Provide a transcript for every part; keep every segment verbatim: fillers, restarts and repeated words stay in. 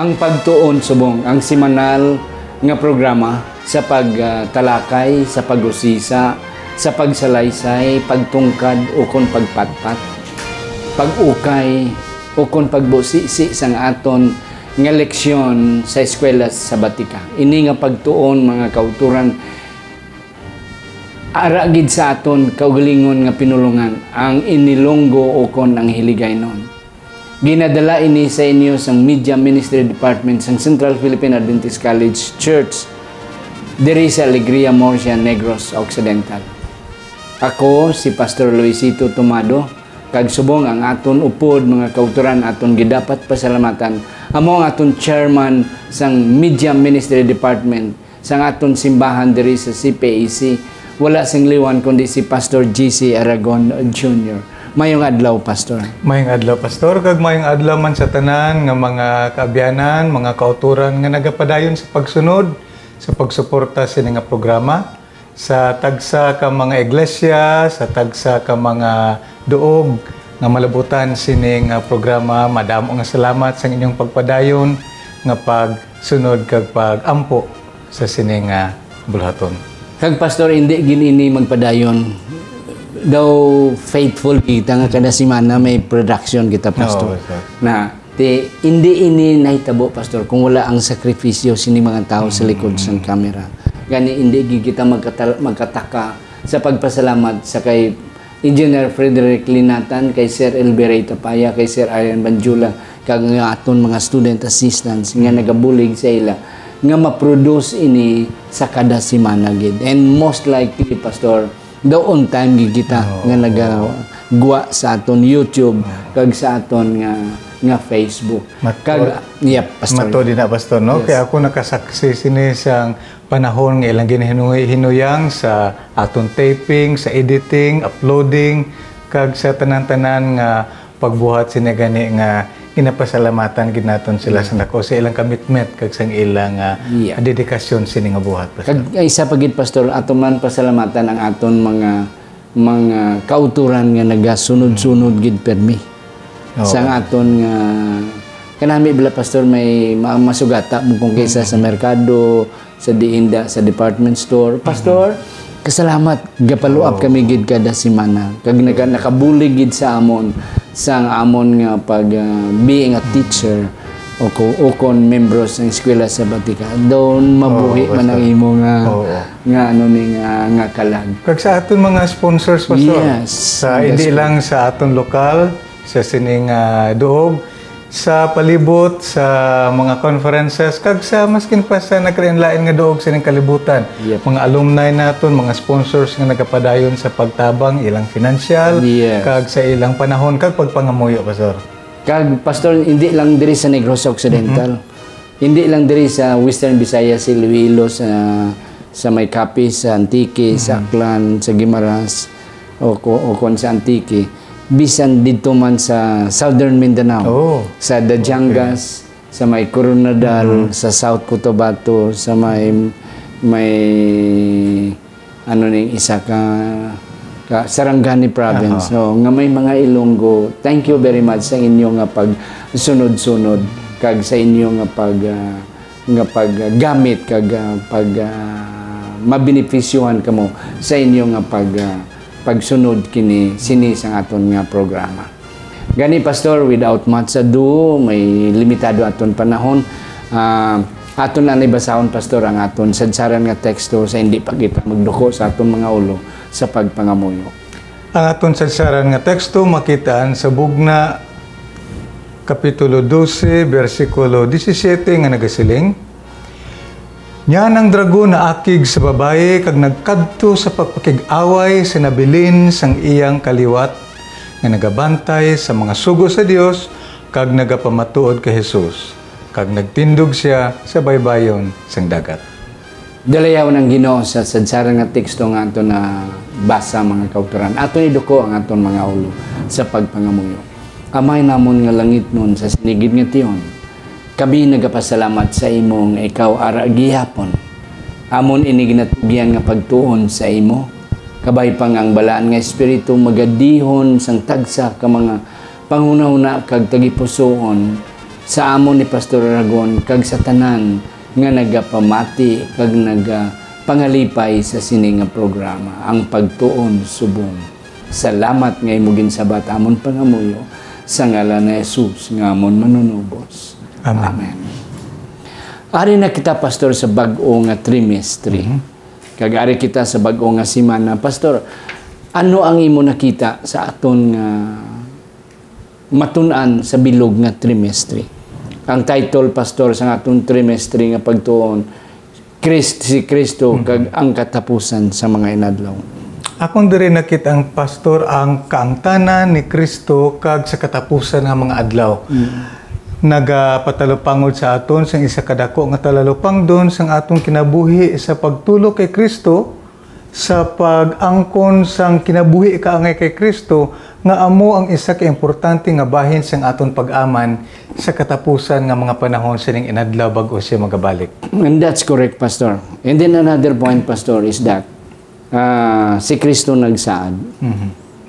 Ang pagtuon subong ang semanal nga programa sa pagtalakay, sa pag-usisa, sa pagsalaysay, pagtungkad, ukon pagpatpat, pag-ukay, ukon pagbusisi sang aton nga leksyon sa eskwela sabatika. Ini nga pagtuon, mga kauturan, ara gid sa aton kaugalingon nga pinulongan, ang Inilonggo ukon ang Hiligaynon. Ginadala ini sa inyo sang Media Ministry Department sang Central Philippine Adventist College Church diri sa Alegria, Murcia, Negros Occidental. Ako si Pastor Luisito Tomado, kag subong ang aton upod, mga kauturan, aton gidapat pasalamatan amo ang aton chairman sang Media Ministry Department sang aton simbahan diri sa C P A C, wala sing liwan kundi si Pastor G C Aragon Junior. Mayong adlaw, Pastor. Mayong adlaw, Pastor, kag mayong adlaw man sa tanan nga mga kaabyanan, mga kauturan nga nagapadayon sa pagsunod, sa pagsuporta sini nga programa, sa tagsa ka mga iglesia, sa tagsa ka mga duog nga malabutan sini nga programa. Madamo nga salamat sa inyong pagpadayon nga pagsunod kag pag-ampo sa sini nga buluhaton. Kag, Pastor, hindi gid ini magpadayon. Daw faithful kita nga kada semana may production kita, Pastor. Oo, sir. Na, ti, hindi ini nahitabo, Pastor, kung wala ang sakripisyo sini mga tawo sa likod sang kamera. Gani, hindi gid kita magkatal-, magkataka sa pagpasalamat sa kay Engineer Frederick Linatan, kay Sir Elby Ray Tapaya, kay Sir Arian Banjula, kag nga aton mga student assistants nga nagabulig sa ila nga ma-produce ini sa kada semana gid. And most likely, Pastor, daw on time gid kita Oo, nga oo. nagagwa sa aton YouTube Oo. kag sa aton nga, nga Facebook. Mato-, Kag, yep, Pastor. Mato din na, Pastor, no? Yes. Kaya ako nakasaksi sini sang panahon nga ilang ginahinuy-, hinuyang sa aton taping, sa editing, uploading, kag sa tanan-tanan nga pagbuhat sini gani nga ginapasalamatan gid naton sila Yeah. sa dako sa ilang commitment kag sang ilang, ah, Yeah. dedikasyon sini nga buhat, Pastor. Kag isa pa gid, Pastor, ato man pasalamatan ang aton mga, mga kauturan nga nagasunod-sunod gid permi Oo. sang aton nga kanami bala, Pastor, may ma-, masugata mo kung kaysa sa Mm. merkado, sa diinda, sa department store. Pastor, kasalamat, gapaluap Oo. kami gid kada semana. Kag naka-, nakabulig gid sa amon, sang amon nga pag, ah, being a teacher, o ko-, o kon membro sang eskwela sabatika. Doon mabuhi Oo, man ang Pastor. imo nga, Oo. nga ano ni, nga, nga kalag. Kag sa aton mga sponsors, Pastor. Yes. Sa, Yes, hindi Pastor. lang sa aton lokal, sa sining, ah, duog, sa palibot, sa mga conferences, kag sa maskin pa sa nagkalain-lain nga duog sining kalibutan. Yep. Mga alumni naton, mga sponsors nga nagapadayon sa pagtabang, ilang financial, Yes. kag sa ilang panahon, kag pagpangamuyo, Pastor. Kag, Pastor, hindi lang diri sa Negros Occidental. Mhm. Hindi lang diri sa Western Visayas, Iloilo, sa, sa may Capiz, sa Antique, sa Mhm. Aklan, sa Guimaras, o ko-, o kon sa Antique, bisan didto man sa Southern Mindanao, Oh, sa Dajangas, okay. sa may Koronadal, Mhm. sa South Cotabato, sa may, may, ano ning isa ka, ka Sarangani Province, Aha. no, nga may mga Ilonggo. Thank you very much sa inyo nga pagsunod-sunod kag sa inyo nga pag, ah, nga paggamit kag, ah, pag, ah, mabenepisyohan kamo sa inyo nga pag, ah, pagsunod kini, sini sang aton nga programa. Gani, Pastor, without much ado, may limitado aton panahon. Ah, aton na ni basahon, Pastor, ang aton sadsaran nga teksto sa hindi pa kita magduko sa aton mga ulo sa pagpangamuyo. Ang aton sadsaran nga teksto makitaan sa Bugna, Kapitulo dose, bersikulo disisiete, nga nagasiling, Niyan ang dragon naakig sa babayi kag nagkadto sa pagpakig-away sa nabilin sang iyang kaliwat nga nagabantay sa mga sugo sa Dios kag nagapamatuod kay Jesus, kag nagtindog sia sa baybayon sang dagat. Dalayawon ang Ginoo sa sadsaran nga teksto nga aton nabasa, mga kautoran. Aton iduko ang aton mga ulo sa pagpangamuyo. Amay namon nga langitnon, sa sinigid nga tion, kami nagapasalamat sa imo nga ikaw ara gihapon amon ini ginatugyan nga pagtuon sa imo. Kabay pa nga ang Balaan nga Espiritu magadihon sang tagsa ka mga panghunahuna kag tagipusoon Sa amon ni Pastor Aragon kag sa tanan nga nagapamati kag nagapangalipay sa sini nga programa, ang pagtuon subong. Salamat nga imo ginsabat amon pangamuyo, sa ngalan ni Jesus nga amon Manunubos. Amen. Amen. Ari na kita, Pastor, sa bag-o nga trimestre. Mhm. Kag ari kita sa bag-o nga semana. Pastor, ano ang imo nakita sa aton nga matun-an sa bilog nga trimestre? Ang title, Pastor, sa aton trimestre nga pagtuon, Christ, si Kristo Mhm. kag ang katapusan sa mga inadlaw. Akon diri nakita ang, Pastor, ang kaangtanan ni Kristo kag sa katapusan nga mga adlaw. Mm. Nagapatalupangod sa aton sang isa ka dako nga talalupangdon sang aton kinabuhi sa pagtulok kay Kristo, sa pag-angkon sang kinabuhi kaangay kay Kristo, nga amo ang isa ka importante nga bahin sang aton pag-aman sa katapusan nga mga panahon sining inadlaw bag-o siya magabalik. And that's correct, Pastor. And then another point, Pastor, is that, ah, si Kristo nagsaad Mhm.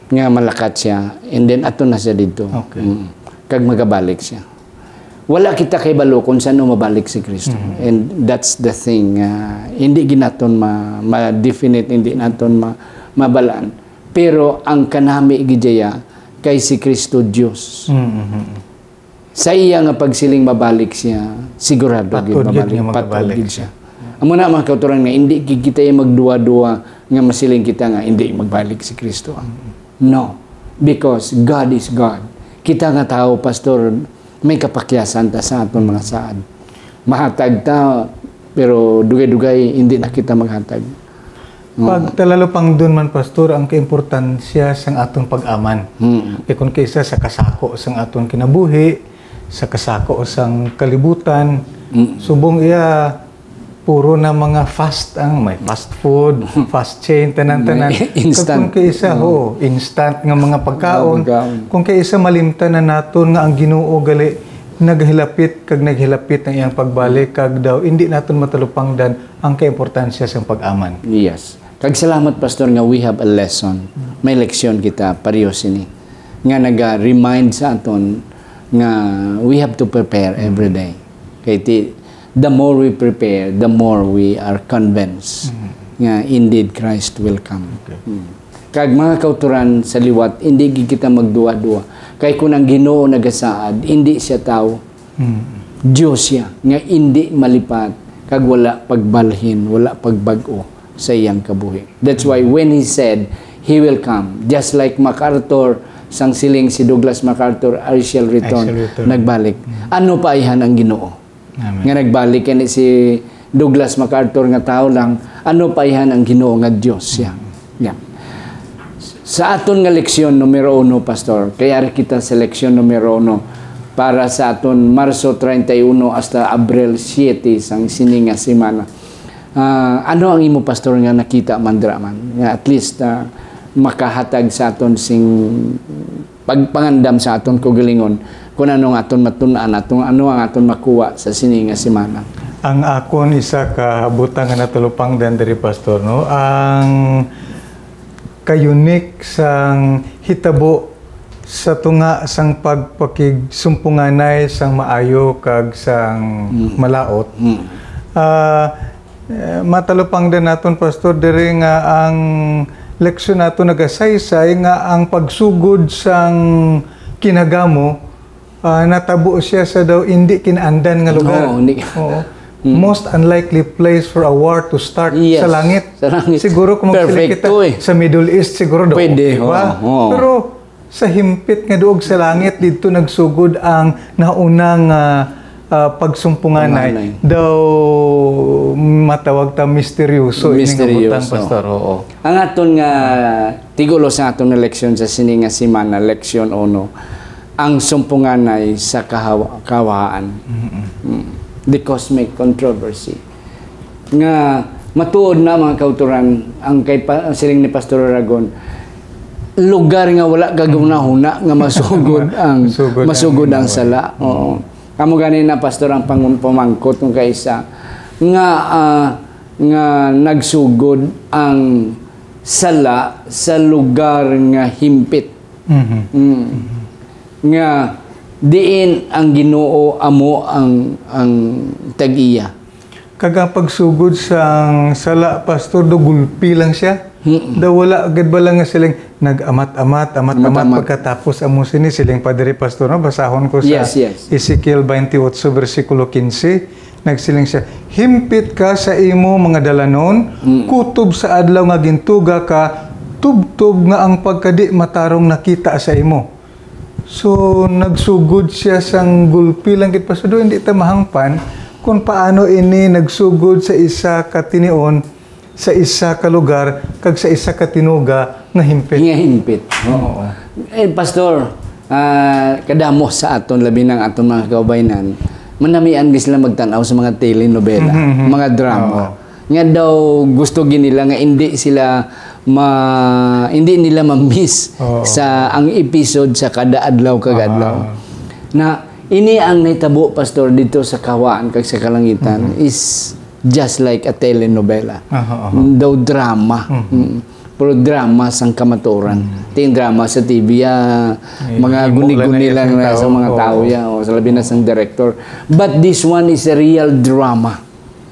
nga malakat siya, and then ato na siya didto. Okay. Mm. Kag magabalik siya. Wala kita kay balo kung saan mabalik si Kristo. Mhm. And that's the thing. Ah, hindi ginaton ma, ma-definite, hindi naton ma, mabalaan. Pero ang kanami gid iya kay si Kristo Dios. Mhm. Sa iya nga pagsiling mabalik siya, sigurado gid Patod gid mabalik, nga patod magabalik gid siya. Amo na, mga kauturan, nga hindi gid kita magduwa-duwa nga masiling kita nga hindi magbalik si Kristo. No, because God is God. Kita nga tawo, Pastor, may kapakyasan ta sa aton mga saad. Mahatag ta, pero dugay-dugay hindi na kita maghatag. Oo. Pag talalupangdon man, Pastor, ang kaimportansya sang aton pag-aman. Mm. Kay kung kaisa sa kasako sang aton kinabuhi, sa kasako sang kalibutan, Mm. subong iya, puro na mga fast ang, may fast food, fast chain, tanan-tanan. May instant. Kag kung kaisa, Mm. ho, instant nga mga pagkaon. Mga pagkaon. Kung kaisa, malimtan na naton nga ang Ginoo gali naghilapit kag naghilapit ang iyang pagbalik, kag daw hindi naton matalupangdan ang kaimportansya sang pag-aman. Yes. Kag salamat, Pastor, nga we have a lesson. May leksyon kita, pareho sini, nga naga-remind sa aton nga we have to prepare every day. Kay ti, the more we prepare, the more we are convinced Mm. nga indeed Christ will come. Okay. Mm. Kag mga kauturan sa liwat, indi gid kita magduwa-duwa. Kay kun ang Ginoo nagasaad, indi siya tawo. Mm. Dios siya nga indi malipat, kag wala pagbalhin, wala pagbag-o sa iyang kabuhi. That's why when he said, "He will come," just like MacArthur, sang siling si Douglas MacArthur, "I shall return," I shall return. Nagbalik. Mm. Ano pa ayhan ang Ginoo? Amen. Nga nagbalik ini si Douglas MacArthur nga tawo lang, ano pa ayhan ang Ginoo nga Dios siya? Yeah. Sa aton nga leksyon numero uno, Pastor, kay ari kita sa leksyon numero uno para sa aton Marso treinta y uno hasta Abril siete sang sini nga semana. Ah, ano ang imo, Pastor, nga nakita man dira man, nga at least, ah, makahatag sa aton sing pagpangandam sa aton kaugalingon kung ano ang aton matun-an, aton, ano ang aton makuha sa sini nga semana? Ang akon isa ka butang nga natalupangdan diri, Pastor, no, ang ka-unique sang hitabo sa tunga sang pagpakigsumpunganay sang maayo kag sang Mm. malaut. Mm. Ah, eh, matalupangdan naton, Pastor, diri nga ang leksyon nato nagasaysay nga ang pagsugod sang kinagamo, ah, natabo siya sa daw indi kinaandan nga lugar. Oo, hindi. Oo. Mm. Most unlikely place for a war to start Yes, sa langit. Sa langit. Siguro kung magsiling kita Perfecto eh. sa Middle East, siguro daw Pwede, okay pa. oo, oo. Pero sa himpit nga duog sa langit, didto nagsugod ang naunang, ah, ah, pagsumpunganay. Pagsunganay. Daw matawag ta misteryoso ini nga Misteryoso. butang, Pastor. Oo. Ang aton nga tigulo sa aton nga leksyon sa sini nga semana, leksyon uno, ang sumpunganay sa kahawa-, kawahaan. Mm-mm. Mm. The cosmic controversy. Nga matuod na, mga kauturan, ang kay pa, siling ni Pastor Aragon, lugar nga wala gagahuna-huna nga masugod ang Masugod ang masugod ang sala. Oo. Amo gani na, Pastor, ang pang-, pamangkot kung kaisa nga, ah, nga nagsugod ang sala sa lugar nga himpit. Mhm. Mm. Nga Diin ang Ginoo amo ang, ang tag-iya. Kag ang pagsugod sang sala, Pastor, do gulpi lang siya. Mm-mm. Daw wala gid bala nga siling nag-amat-amat, amat-amat. Amat-amat. Pagkatapos amo sini, siling pa diri, Pastor, no? Basahon ko sa Yes, yes. Ezekiel twenty-eight, bersikulo quince. Nagsiling siya, "Himpit ka sa imo mga dalanon, Mm. kutob sa adlaw nga gintuga ka, tubtob nga ang pagkadi matarong nakita sa imo." So, nagsugod siya sang gulpi lang gid, Pastor. Do, hindi ta mahangpan kung paano ini nagsugod sa isa ka tinion, sa isa ka lugar, kag sa isa ka tinuga nga himpit. Nga himpit. Oo. Oo. Eh, Pastor, ah, kadamo sa aton, labi na ang aton mga kaubayanan, manamian gid sila magtan-aw sa mga telenovela, Mhm. mga drama. Oo. Nga daw gusto gid nila nga hindi sila ma-, hindi nila ma-miss Oo. sa ang episode sa kada adlaw, kag Ah. adlaw. Na ini ang nahitabo, Pastor, dito sa kahawaan kag sa kalangitan Mhm. is just like a telenovela. Aha, aha. Daw drama. Mhm. Mm. Pero drama sang kamatuoran. Mhm. Ting drama sa T V, ah, Ay, mga himo lang guni-guni na lang isang na sa tao. mga Oo. tao, ya, o sa labi na sang director. But this one is a real drama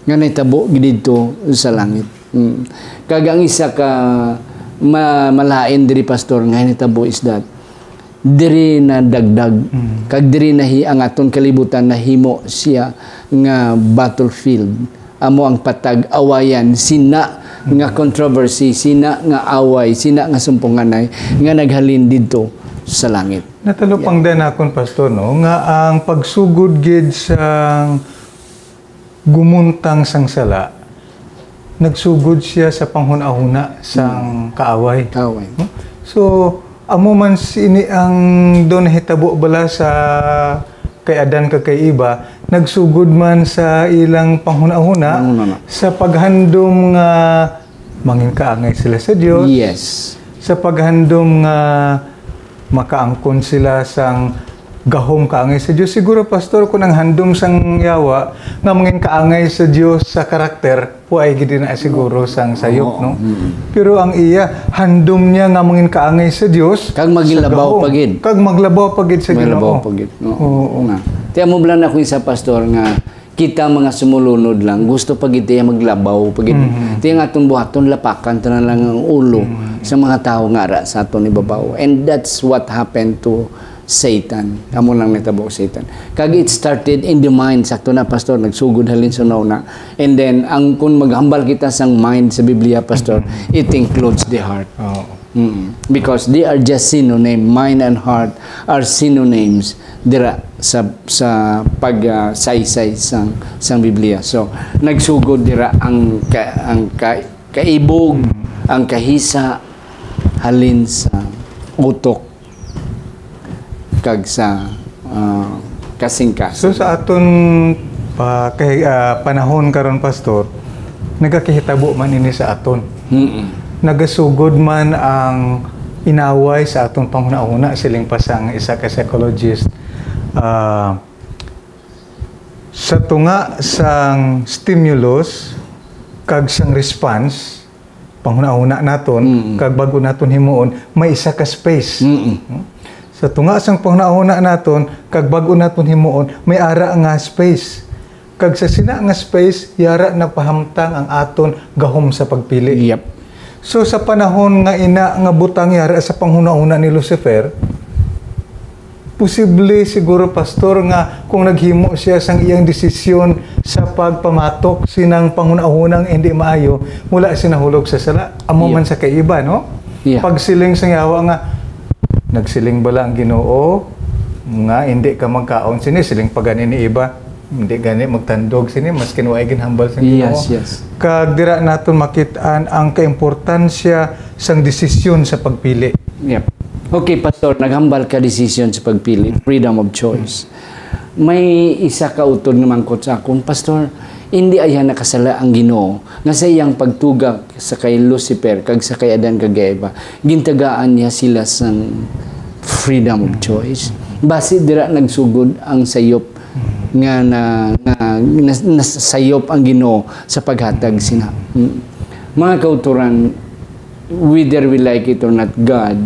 nga nahitabo gid didto sa langit. Mm. Kag ang isa ka ma-, malain diri, Pastor, nga nahitabo is that diri nadagdag, Mm. kag diri nahi-, ang aton kalibutan nahimo siya nga battlefield. Amo ang patag-awayan, sina nga Mm. controversy, sina nga away, sina nga sumpunganay nga naghalin didto sa langit. Natalupangdan Yeah. nakon, Pastor, no, nga ang pagsugod gid sang gumuntang sang sala, nagsugod siya sa panghunahuna sang Mm. kaaway. Kaaway. No? So, amo man sini ang daw nahitabo bala sa kay Adan kag kay Eva, nagsugod man sa ilang panghunahuna Panghunahuna. sa paghandom nga mangin kaangay sila sa Dios, Yes. sa paghandom nga makaangkon sila sang gahom kaangay sa Dios. Siguro, Pastor, kung ang handom sang yawa nga mangin kaangay sa Dios sa karakter, puay gid na siguro sang sayop, Oo, no? mm. Pero ang iya, handom niya nga mangin kaangay sa Dios, Kag sa maglabaw gahom. pa gid. Kag maglabaw pa gid sa Maglabaw Ginoo. pa gid. Oo. Oo. Na. Tiyan mo bala na kung isa, Pastor, nga kita mga sumulunod lang, gusto pa gid tiya maglabaw pa gid. Mhm. Tiya nga atong buhaton, lapakan ta na lang ang ulo Mhm. sa mga tawo nga ara sa aton ibabaw. And that's what happened to Satan. Amo lang nitabo Satan. Kag it started in the mind. Sakto na, Pastor, nagsugod halin sa una. And then, ang, kung maghambal kita sang mind sa Biblia, Pastor, Mhm. it includes the heart. Oo. Mm. Because they are just synonym. Mind and heart are synonyms dira sa, sa pag, ah, saysay sang, sang Biblia. So, nagsugod dira ang ka-, ang ka-, kaibog, Mm. ang kahisa, halin sa utok, kag sa, ah, kasingkasing. So, sa aton pa-, kay, ah, panahon karon, Pastor, nagakahitabo man ini sa aton. Mm-mm. Nagasugod man ang inaway sa aton panghunahuna, siling pa sang isa ka psychologist. Ah, sa tunga sang stimulus kag sang response, panghunahuna naton, Mm. kag bag-o naton himuon, may isa ka space. Mm-mm. Sa tunga sang panghunahuna naton, kag bag-o naton himuon, may ara nga space. Kag sa sina nga space, yara napahamtang ang aton gahom sa pagpili. Yep. So, sa panahon nga ina nga butang yara sa panghunahuna ni Lucifer, posible siguro, Pastor, nga kung naghimo siya sang iyang desisyon sa pagpamatok sinang panghunahunang hindi maayo, wala siya nahulog sa sala. Amo Yeah. man sa kay Eva, no? Yeah. Pagsiling sang yawa nga, nagsiling bala ang Ginoo nga hindi ka magkaon sini, siling pa gani ni Eva, hindi gani magtandog sini, maskin wa ginhambal sa Ginoo. Yes, yes. Kag dira naton makit-an ang kaimportansya sang desisyon sa pagpili. Yep. Okay, Pastor, naghambal ka desisyon sa pagpili, freedom of choice. May isa ka utod nga mangkot sa akon, "Pastor, hindi ayha nakasala ang Ginoo nga sa iyang pagtuga sa kay Lucifer kag sa kay Adan kag Eva, gintagaan niya sila sang freedom of choice." Basi dira nagsugod ang sayop nga na, nga nas-, nasayop ang Ginoo sa paghatag sina. Mm. Mga kautoran, whether we like it or not, God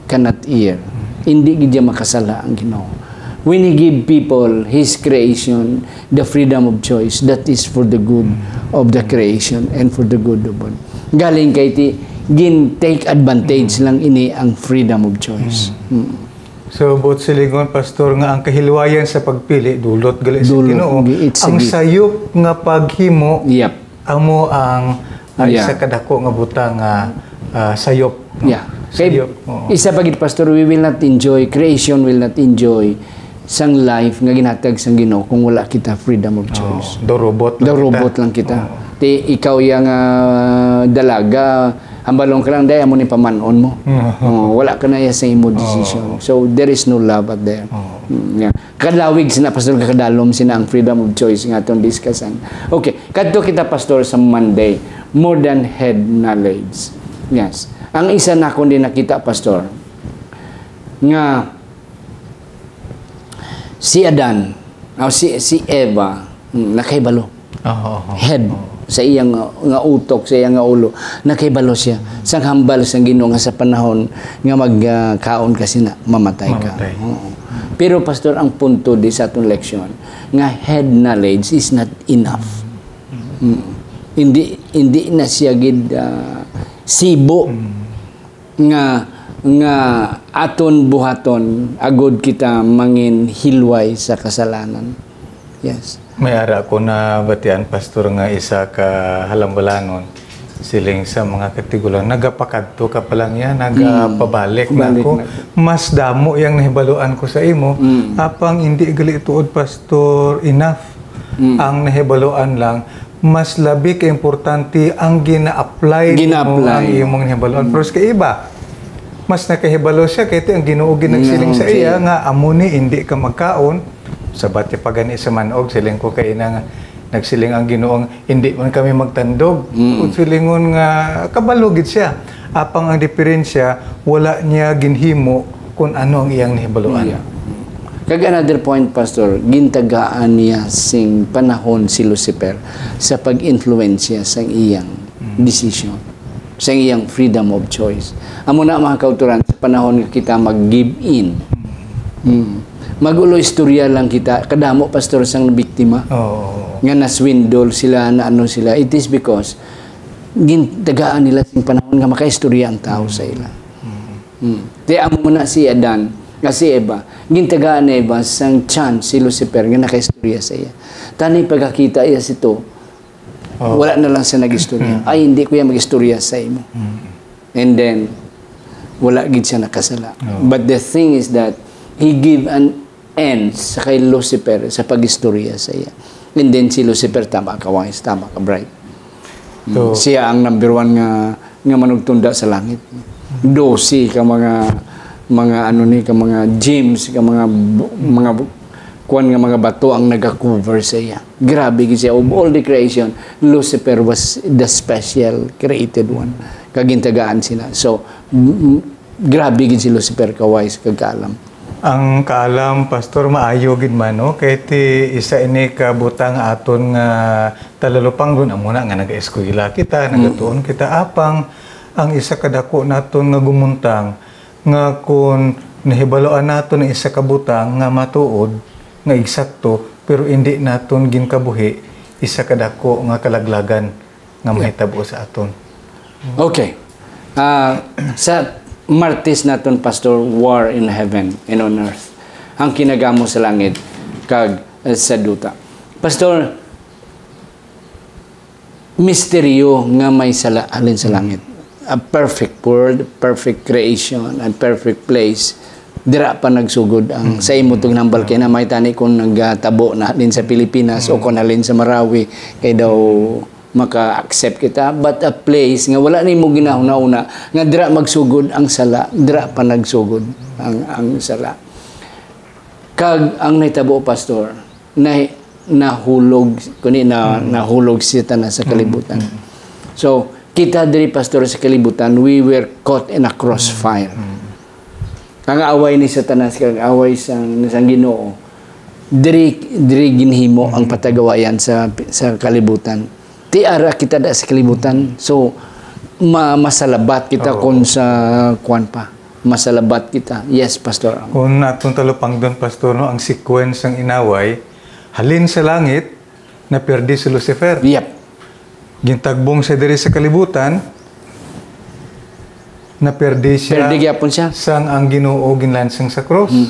cannot err. Hindi gid niya makasala ang Ginoo. When He give people, His creation, the freedom of choice, that is for the good of the creation and for the good of all. Galing kay ti, gin-take advantage lang ini ang freedom of choice. Mm. So, buot silingon, Pastor, nga ang kahilwayan sa pagpili, dulot gali sa Dulot, Ginoo. gi-, it's a Ang gift. sayop nga paghimo, Yep. amo ang, ah, Yeah. isa ka dako nga butang nga, ah, sayop, no? Yeah. Kay Sayop, oo. isa pa gid, Pastor, we will not enjoy, creation will not enjoy sang life nga ginhatag sang Ginoo kung wala kita freedom of choice. Oh, do robot lang Daw kita. robot lang kita. Oo. Ti ikaw yang, ah, dalaga, hambalon ka lang, day, amo ni paman-on mo. Oo. Oh, wala ka na iya sa imo Oo. decision. So, there is no love out there. Oo. Mm, yeah. Kadlawig sina, Pastor, kakadalom sina ang freedom of choice nga atong discussan. Okay, kadto kita, Pastor, sa Monday. More than head knowledge. Yes. Ang isa na akong din nakita, Pastor, nga si Adan, o si, si Eva, mm, nakahibalo. Oo, oo. Head, Oo. sa iyang, uh, nga utok, sa iyang nga ulo, nakahibalo siya. Sang hambal sang Ginoo nga sa panahon nga mag, uh, kaon ka sina, mamatay ka. Mamatay. Oo. Pero, Pastor, ang punto di sa atong leksyon, nga head knowledge is not enough. Mm. Hindi, hindi na siya gid, uh, sibo Mm. nga, nga aton buhaton agod kita mangin hilway sa kasalanan. Yes. May ara ko nabatian, Pastor, nga isa ka halambalanon, siling sa mga katigulangan, nagapakadto ka pa lang yan, nagapabalik Mm. na Balik ako. na. Mas damo yang nahibaluan ko sa imo. Mm. Apang hindi gali tuod, Pastor, enough Mm. ang nahibaluan lang. Mas labi ka importante ang gina-apply nimo Gina-apply. ang imong nahibaluan. Pero sa iba, mas nakahibalo siya kay ti ang Ginoo ginagsiling Nga, sa okay. iya nga amo ni hindi ka magkaon. Sabat pa gani sa manog, siling ko kay ina nga nagsiling ang Ginoo nga, "Hindi man kami magtandog." Mm. Kung silingon nga kabalo gid siya. Apang ang diferensya, wala niya ginhimo kung ano ang iyang nahibaluan. Yeah. Kag another point, Pastor, gintagaan niya sing panahon si Lucifer sa pag-influensya sa iyang Mm. desisyon, sa iyang freedom of choice. Amo na, mga kauturan, sa panahon nga kita mag-give in, Mm. mm, mag-ulo istorya lang kita, kadamo, Pastor, sang biktima Oo. nga naswindol sila, na ano sila. It is because gintagaan nila sing panahon nga makaistorya ang tao sa ila. Mm. Mm. Ti amo na si Adan, nga si Eva, gintagaan ni Eva sang chance si Lucifer nga nakaistorya sa iya. Tani pagkakita iya sito, Oh. wala na lang siya nag-istorya. Mm. "Ay, hindi ko yan mag-istorya sa imo." Mm. And then, wala gid siya nakasala. Oh. But the thing is that he give an end sa kay Lucifer sa pag-istorya sa iya. And then si Lucifer, tama ka wise, tama ka bright. Mm, So, siya ang number one nga, nga manugtunda sa langit. Dose ka mga, mga ano ni, ka mga gems, ka mga bu-, mga bu-, kuwan nga mga bato ang naga-cover sa iya. Grabe gid siya. Of all the creation, Lucifer was the special created one. Kagintagaan sila. So, m-, m-, grabe gid si Lucifer, ka wise, kag kaalam. Ang kaalam, Pastor, maayo gid man, no? Kay ti isa ini ka butang aton nga talulupanggon, amo na nga nag-eskwela kita, Mm. nagatuon kita, apang ang isa ka dako naton nga gumuntang nga kun nahibaluan naton ang isa ka butang nga matuod, nga eksakto, pero indi naton ginkabuhi, isa ka dako nga kalaglagan nga Yeah. mahitabo sa aton. Okay. Ah, sa Martes naton, Pastor, war in heaven and on earth. Ang kinagamo sa langit kag, eh, sa duta. Pastor, misteryo nga may sala halin sa langit. A perfect world, perfect creation, and perfect place. Dira pa nagsugod ang Mm. sa imo tong nambal kay na may tani kung nagtabo na halin sa Pilipinas o Mm. kung halin sa Marawi kay daw maka-accept kita, but a place nga wala nimo ginahuna-una nga dira magsugod ang sala, dira pa nagsugod ang, ang sala. Kag ang nahitabo, Pastor, na, nahulog, kuni na, Mm. nahulog si Satanas sa Mm, kalibutan. mm. So, kita diri, Pastor, sa kalibutan, we were caught in a crossfire. Mm. Ang away ni Satanas kag away sang, sang Ginoo, diri, diri ginhimo ang Mm. patagawayan sa, sa kalibutan. Ti ara kita da sa kalibutan. So, ma-, masalabat kita Oo. kung sa, kuwan pa, masalabat kita. Yes, Pastor. Kung atong talupangdon, Pastor, no, ang sequence sang inaway, halin sa langit, napirdi si Lucifer. Yep. Gintagbong siya diri sa kalibutan, napirdi siya. Pirdi gyapon siya. Sang ang Ginoo ginlansang sa krus. Mm.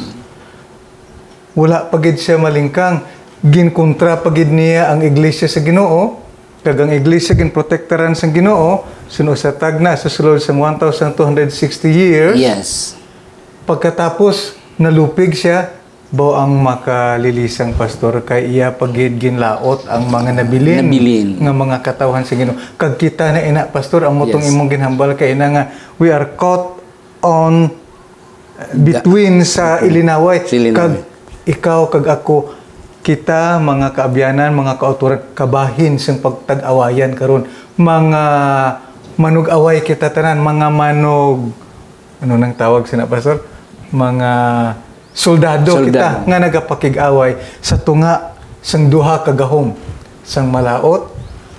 Wala pa gid siya malingkang. Ginkontra pa gid niya ang iglesia sa Ginoo, kag ang iglesia ginprotektaran sang Ginoo, suno sa tagna sa sulod sang one thousand two hundred sixty years. Yes. Pagkatapos, nalupig siya, baw ang makalilisang, Pastor, kay iya pa gid ginlaot ang mga nabilin Nabilin. nga mga katawhan sa Ginoo. Kag kita na ina, Pastor, amo tong Yes. imong ginhambal kay ina nga we are caught on, uh, between sa Between. ilinaway. Sa ilinaway. Kag ikaw kag ako, kita, mga kaabyanan, mga kautoran, kabahin sang pagtag-awayan karon. Mga manug-away kita tanan, mga manug, ano nang tawag sina, Pastor? Mga soldado Soldado. kita nga nagapakig-away sa tunga sang duha ka gahom, sang malaut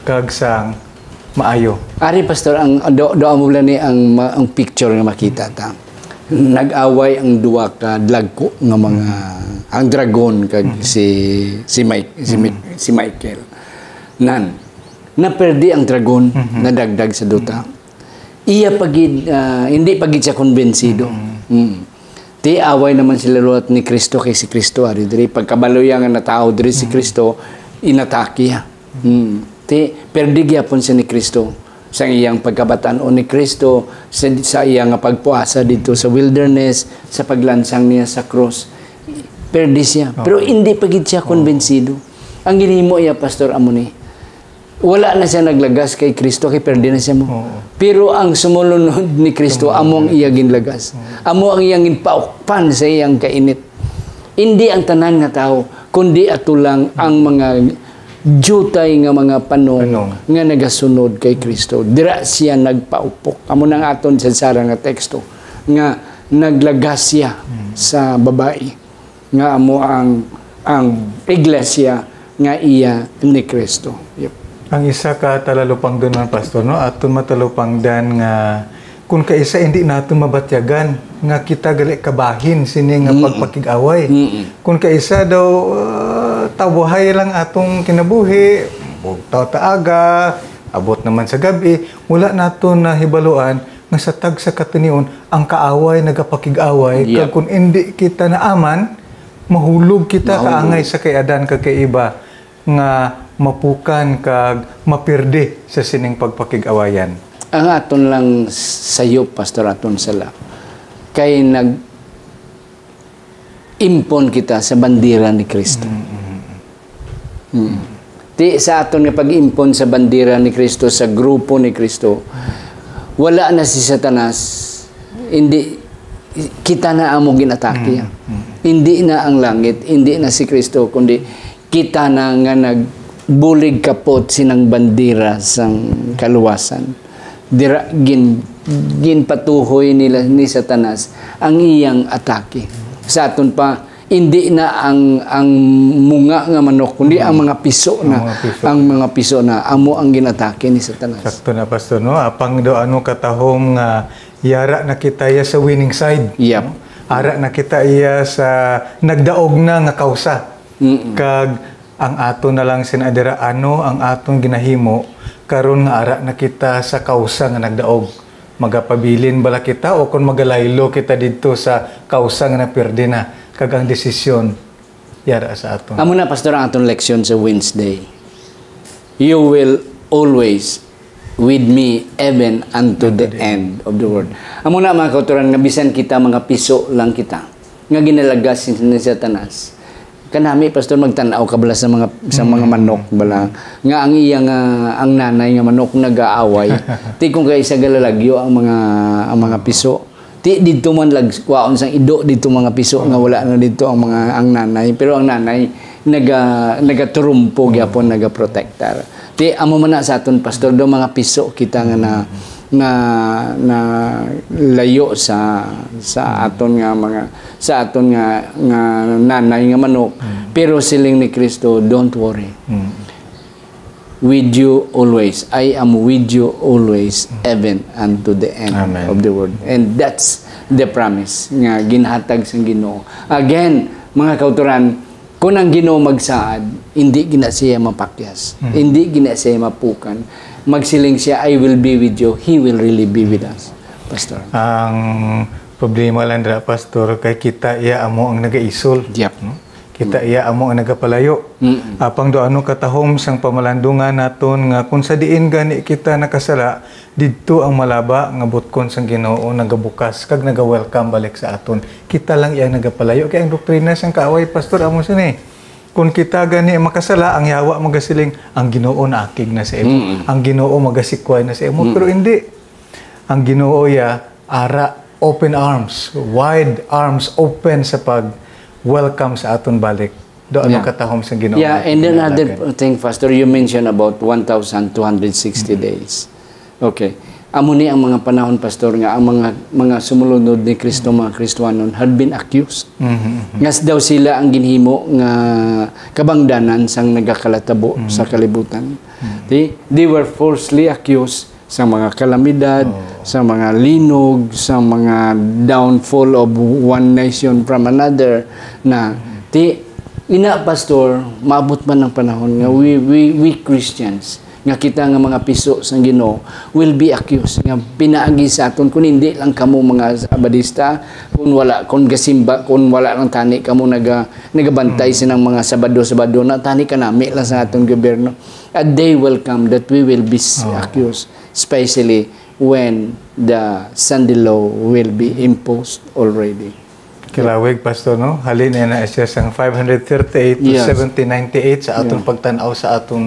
kag sang maayo. Ari, Pastor, ang do, do amo lang ni ang ma, ang picture nga makita ta. Nag-away ang duha ka dagko nga mga, ang dragon kag Mhm. si, si Mike, si Mi, Mhm. si Michael. Nan, naperdi ang dragon, Mhm. nadagdag sa duta. Mhm. Iya pa gid, ah, hindi pa gid siya kumbinsido. Mhm. Mm. Ti away naman sila liwat ni Cristo, kay si Cristo ari diri. Pagkabalo iya nga natawo diri si Mhm. Cristo, inatake iya. Mm. Ti perdi gyapon siya ni Cristo. Sa iyang pagkabatan-on ni Cristo, sa, sa iya nga pagpuasa dito sa wilderness, sa paglansang niya sa cross, perdi siya. Pero Okay. hindi pa gid siya Oo. kumbinsido. Ang ginhimo iya, Pastor, amo ni, wala na siya naglagas kay Cristo, kay perdi na siya mo. Oo. Pero ang sumulunod ni Cristo, Sumulunod. amo ang iya ginlagas. Oo. Amo ang iyang ginpaukpan sa iyang kainit. Hindi ang tanan nga tawo, kundi ato lang ang mga diutay nga mga panong Panong. nga nagasunod kay Cristo. Dira siya nagpaupok. Amo nang aton sa sara nga teksto nga naglagas siya Mm. sa babayi nga amo ang, ang iglesia nga iya ni Cristo. Yep. Ang isa ka talalupangdan man, Pastor, no? Aton matalupangdan nga kun kaisa hindi naton mabatyagan nga kita gali kabahin sini nga Mm-mm. pagpakig-away. Mm-mm. Kun kaisa daw, ah, tawahay lang atong kinabuhi, bugtaw ta aga, abot naman sa gab-i, wala naton nahibaluan nga sa tagsa ka tinion ang kaaway nagapakig-away, Yep. kag kun indi kita naaman, mahulog kita Mahulog. kaangay sa kay Adan kag kay Eva nga mapukan kag mapirdi sa sining pagpakig-awayan. Ang aton lang sayop, Pastor, aton sala, kay nag-impon kita sa bandera ni Cristo. Mm, mm, mm. Mm. Ti sa aton nga pag-impon sa bandera ni Cristo, sa grupo ni Cristo, wala na si Satanas, hindi, kita na amo ginatake. Mm, mm. Hindi na ang langit, hindi na si Cristo, kundi kita na nga nagbulig kapot sinang bandera sang kaluwasan. Dira gin-, ginpatuhoy nila ni Satanas ang iyang atake. Sa aton pa, hindi na ang, ang munga nga manok, kundi ang mga piso na, Ang mga piso. ang mga piso na, amo ang ginatake ni Satanas. Sakto na, Pastor, no? Apang do ano katahom nga yara na kita iya sa winning side, Yep. no? Ara na kita iya sa nagdaog na nga kausa. Mm-mm. Kag ang ato na lang sin-, adira, ano ang aton ginahimo karon nga ara na kita sa kausa nga nagdaog? Magapabilin bala kita o kon magalaylo kita didto sa kausa nga napirdi na, kag ang desisyon yara sa aton? Amo na, Pastor, ang aton leksyon sa Wednesday. You will always with me even unto Unto the the end of the world. Amo na, mga kautoran, nga bisan kita mga piso lang kita, nga ginalagas ni Satanas. Kanami, Pastor, magtan-aw ka bala sa mga, sa mga Mm. manok bala, nga ang iya nga, ang nanay nga manok nag-aaway. Ti kung kay isa galalagyo ang mga, ang mga piso. Ti didto man lag-, kwaon sang ido didto mga piso nga wala na didto ang mga, ang nanay. Pero ang nanay naga-, nagaturumpo gyapon, nagaprotektar. Ti amo man na sa aton, Pastor, do mga piso kita nga na, na, na layo sa, sa aton nga mga, sa aton nga, nga nanay nga manok. Mm. Pero siling ni Cristo, "Don't worry." Mm. "With you always. I am with you always, even unto the end Amen. of the world." And that's the promise nga ginhatag sang Ginoo. Again, mga kautoran, kung ang Ginoo magsaad, hindi gina siya mapakyas, Mm. hindi gina siya mapukan. Magsiling siya, "I will be with you." He will really be with us, Pastor. Ang problema lang dira, Pastor, kay kita iya amo ang nagaisol. Yep. No? Kita Mm. iya amo ang nagapalayo. Mm. Apang do ano katahom sang pamalandungan naton nga kung sa diin gani kita nakasala, didto ang malaba nga butkon sang Ginoo nagabukas kag naga-welcome balik sa aton. Kita lang iya nagapalayo kay ang doktrina sang kaaway, Pastor, amo sini. Kung kita gani makasala, ang yawa magasiling, "Ang Ginoo naakig na sa imo. Mm. Ang Ginoo magasikway na sa imo." Mm. Pero hindi. Ang Ginoo iya, ara, open arms, wide arms, open sa pag-welcome sa aton balik. Do ano Yeah. katahom sa Ginoo Yeah, natin and then another ginahatagan. thing, Pastor, you mentioned about one thousand two hundred sixty Mm-hmm. days. Okay. Amo ni ang mga panahon, Pastor, nga ang mga, mga sumulunod ni Kristo, mga Kristiyanon, had been accused. Mm-hmm. Nga daw sila ang ginhimo nga kabangdanan sang nagakalatabo Mm. sa kalibutan. Mm. They, they were falsely accused sa mga kalamidad, Oh. sa mga linog, sa mga downfall of one nation from another na Mm. ti, ina, Pastor, maabot man ang panahon nga we, we, we Christians, nga kita nga mga piso sang Ginoo will be accused nga pinaagi sa aton, kung hindi lang kamo mga Sabadista, kung wala, kung gasimba, kung wala lang tani kamo naga, nagabantay Mm. sinang mga Sabado-Sabado na, tani kanami lang sa aton gobyerno. A day will come that we will be s-, Oh. accused, especially when the Sunday law will be imposed already. Kalawig, Pastor, no? Halin na na siya sang five hundred thirty-eight to Yes. seventeen ninety-eight sa aton Yeah. pagtan-aw sa aton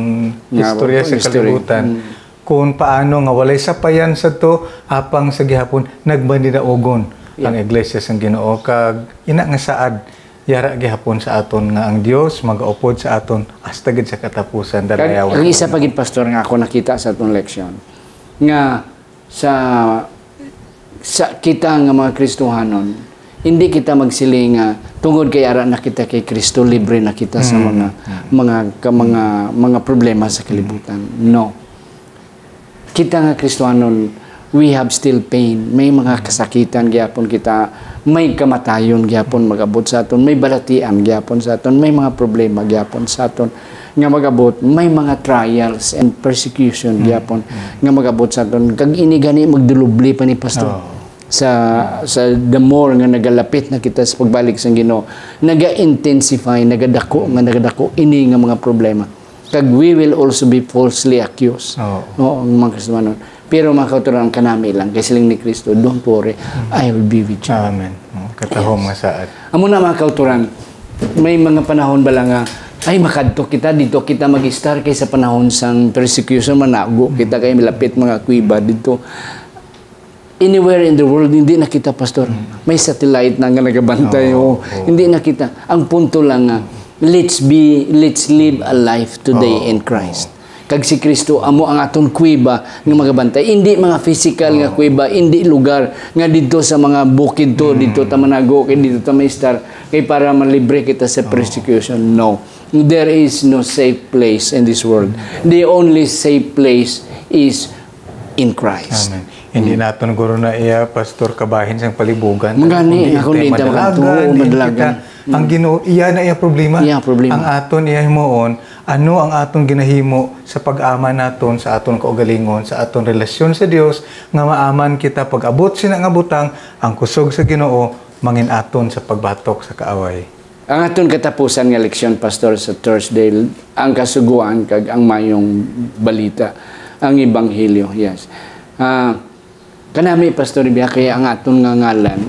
Nga, istorya sa history. kalibutan. Mm. Kung paano nga walay sapayan sa to, apang sa gihapon, nagmaninaogon Yeah. ang iglesia sang Ginoo. Kag ina nga saad, yara gihapon sa aton nga ang Dios magaupod sa aton hasta gid sa katapusan. Kag Dalayawan ang isa naman. pa gid, Pastor, nga ako nakita sa aton leksyon, nga sa, sa kita nga mga Kristohanon, hindi kita magsiling nga tungod kay ara na kita kay Kristo, libre na kita sa Mm, mga, mm. mga, ka, mga, mga problema sa kalibutan. No. Kita nga Kristohanon, we have still pain. May mga kasakitan gyapon kita, may kamatayon gyapon mag-abot sa aton, may balatian gyapon sa aton, may mga problema gyapon sa aton nga mag-abot, may mga trials and persecution Mm. gyapon Mm. nga mag-abot sa aton. Kag ini gani magdulubli pa ni, Pastor. Oo. Sa, sa the more nga nagalapit na kita sa pagbalik sang Ginoo, naga-intensify, nagadako nga nagadako ini nga mga problema. Kag we will also be falsely accused. Oo. Oo, ang mga Kristohanon. Pero, mga kautoran, ang kanami lang, kay siling ni Kristo, "Don't worry, Mm. I will be with you." Amen. Mm, katahom Yes. nga saad. Amo na, mga kautoran, may mga panahon bala nga, "Ay, makadto kita, dito kita mag-istar kay sa panahon sang persecution, manago kita kay malapit mga kuweba dito." Anywhere in the world, hindi na kita, Pastor. Mm. May satellite na nga nagabantay, Oo, oh. oo. Hindi na kita. Ang punto lang nga, let's be, let's live a life today Oo, in Christ. oo. Kag si Kristo amo ang aton kuweba nga magabantay. Hindi mga physical nga Oo. kuweba, hindi lugar nga dito sa mga bukid to, Mm. dito ta manago, kay dito ta maistar, kay para malibre kita sa Oo. persecution. No. There is no safe place in this world. The only safe place is in Christ. Amen. Hindi Mm. naton guro na iya, Pastor, kabahin sang palibugan. Magani, Kundi ako kita din, madalagan, tama. Oo, din madalagan. kita. Ang Mm. Ginoo, iya na iya problema. Iya problema. Ang aton iya himuon, ano ang aton ginahimo sa pag-aman naton sa aton kaugalingon, sa aton relasyon sa Dios, nga maaman kita pag-abot sina nga butang, ang kusog sa Ginoo mangin aton sa pagbatok sa kaaway. Ang aton katapusan nga leksyon, Pastor, sa Thursday, ang Kasugoan kag ang Mayong Balita, ang Ebanghelyo. Yes. Ah, kanami, Pastor, biya kay ang aton nga ngalan,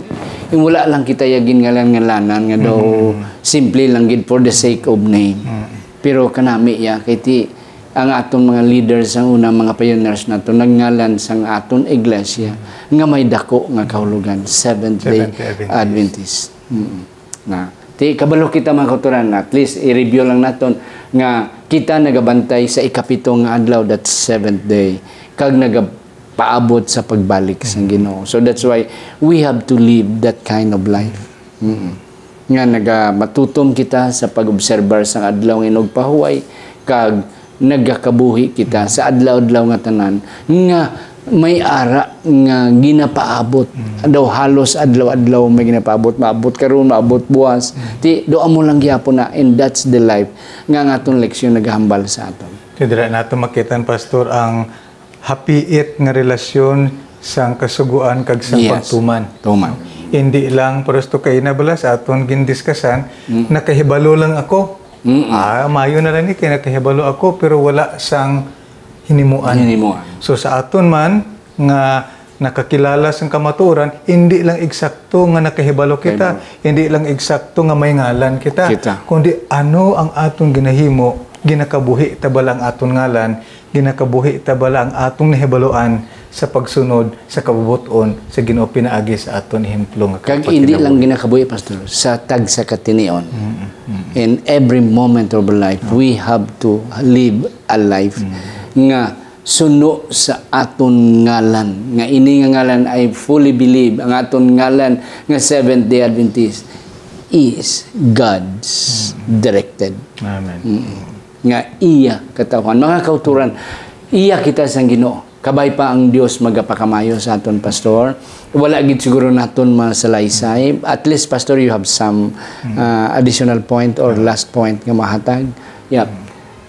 yung wala lang kita ya gingalan-ngalanan nga daw Mm. simple lang gid for the sake of name. Mm. Pero kanami ya, kay ti, ang aton mga leaders, ang una, mga pioneers nato, nagngalan sang aton iglesia nga may dako nga kahulugan, Seventh Day Seventh Day Adventist. Adventist. Mm. Na, ti, kabalo kita, mga kautoran, at least i-review lang naton nga kita nagabantay sa ikapito nga adlaw, that's seventh day, kag nagapaabot sa pagbalik sang Mm. Ginoo. So that's why we have to live that kind of life. Mm. Nga nagamatutom kita sa pag-obserbar sang adlaw nga inugpahuway, kag nagakabuhi kita sa adlaw-adlaw nga tanan, nga may ara nga ginapaabot. Mm. Daw halos adlaw-adlaw may ginapaabot, maabot karon, maabot buwas. Mm. Ti, do amo lang gyapon na, and that's the life nga ang aton leksyon nagahambal sa aton. Ti, dira nato makitan, Pastor, ang hapiit nga relasyon sang Kasugoan kag sang Yes. pagtuman. Tuman. Hindi lang, paresto kay nabala sa aton gindiskasan, Mm. nakahibalo lang ako. Mm-mm. Ah, mayo na lang ni kay nakahibalo ako, pero wala sang hinimuan. Hinimuan. So, sa aton man nga nakakilala sang kamatuoran, hindi lang eksakto nga nakahibalo kita, Kay hindi lang eksakto nga may ngalan kita, Kita. kundi ano ang aton ginahimo, ginakabuhi ta bala ang aton ngalan, ginakabuhi ta bala ang atong nahibaluan sa pagsunod sa kabubot-on sa Ginoo pinaagi sa aton ehemplo nga Kag hindi lang kapagkinabuhi. ginakabuhi, Pastor, sa tagsa ka tinion. Mm, mm. In every moment of life, we have to live a life Mm. nga suno sa aton ngalan. Nga ini nga ngalan, I fully believe, ang aton ngalan nga Seventh-day Adventist is God's Mm. directed. Amen. Mm. Nga iya katawhan. Mga kauturan, iya kita sang Ginoo. Kabay pa ang Dios magapakamayo sa aton, Pastor. Wala gid siguro naton masalaysay. At least, Pastor, you have some, Mm. uh, additional point or Yeah. last point nga mahatag. Yeah. Mm.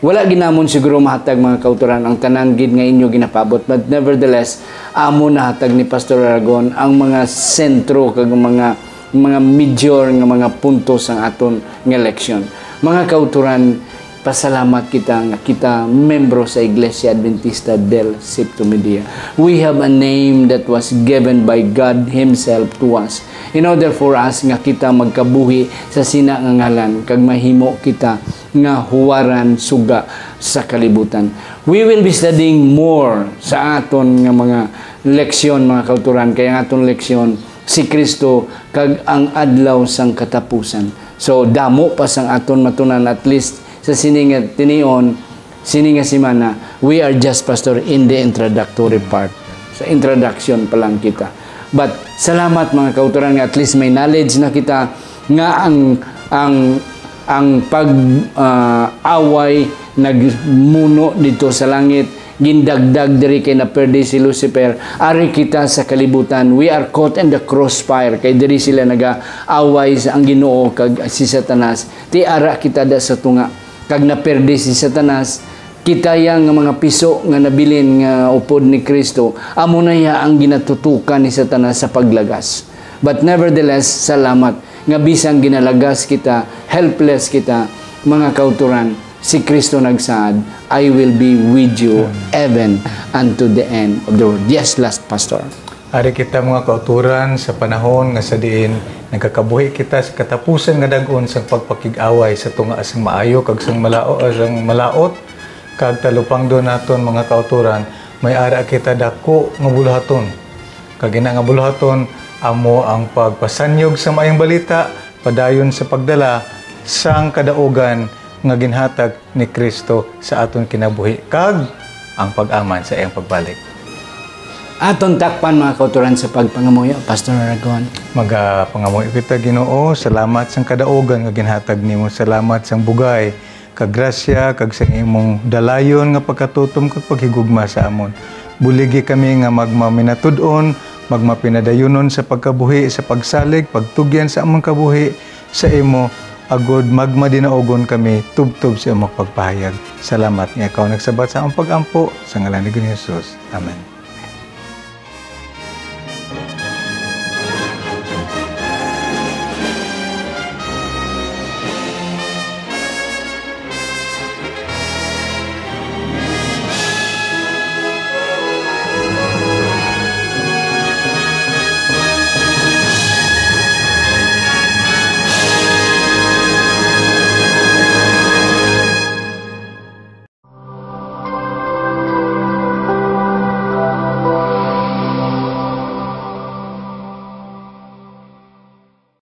Wala gid namon siguro mahatag, mga kauturan, ang tanan gid nga inyo ginapaabot. But nevertheless, amo nahatag ni Pastor Aragon ang mga sentro kag mga, mga major nga mga punto sang aton nga leksyon. Mga kauturan, pasalamat kita nga kita membro sa Iglesia Adventista del Séptimo Día. We have a name that was given by God Himself to us in order for us nga kita magkabuhi sa sina nga ngalan kag mahimo kita nga huwaran suga sa kalibutan. We will be studying more sa aton nga mga leksyon, mga kauturan, kay ang aton leksyon si Kristo kag ang adlaw sang katapusan. So, damo pa sang aton matunan, at least sa sini nga tinion, sini nga semana, we are just, Pastor, in the introductory part. Sa introduction pa lang kita. But salamat, mga kauturan, nga at least may knowledge na kita nga ang, ang, ang pag, ah, away nagmuno dito sa langit, gindagdag diri kay naperde si Lucifer. Ari kita sa kalibutan. We are caught in the crossfire. Kay diri sila nagaaway sa ang Ginoo kag si Satanas. Ti ara kita da sa tunga. Kag naperde si Satanas. Kita ya nga mga piso nga nabilin nga upod ni Kristo. Amo na ya ang ginatutukan ni Satanas sa paglagas. But nevertheless, salamat nga bisan ginalagas kita, helpless kita, mga kauturan, si Kristo nagsaad, "I will be with you Amen. even unto the end of the world." Yes, last, Pastor. Ari kita, mga kauturan, sa panahon nga sa diin nagakabuhi kita sa katapusan nga dag-on sang pagpakig-away sa tunga sang maayo kag sang malao-, sang malaut, kag talupangdon naton, mga kauturan, may ara kita dako nga buluhaton. Kag ina nga buluhaton amo ang pagpasanyog sa maayong balita, padayon sa pagdala sang kadaugan nga ginhatag ni Cristo sa aton kinabuhi kag ang pag-aman sa iyang pagbalik. Aton takpan, mga kauturan, sa pagpangamuyo, Pastor Aragon. Magapangamuyo kita, Ginoo. Salamat sang kadaugan nga ginhatag nimo. Salamat sang bugay, kag grasya, kag sang imong dalayon nga pagkatutom kag paghigugma sa amon. Buligi kami nga magmaminatud-on, magmapinadayunon sa pagkabuhi, sa pagsalig, pagtugyan sa amon kabuhi sa imo, agod magmadinaugon kami tubtob sa imong pagpahayag. Salamat nga ikaw nagsabat sa among pag-ampo, sa ngalan ni Ginoong Jesus. Amen.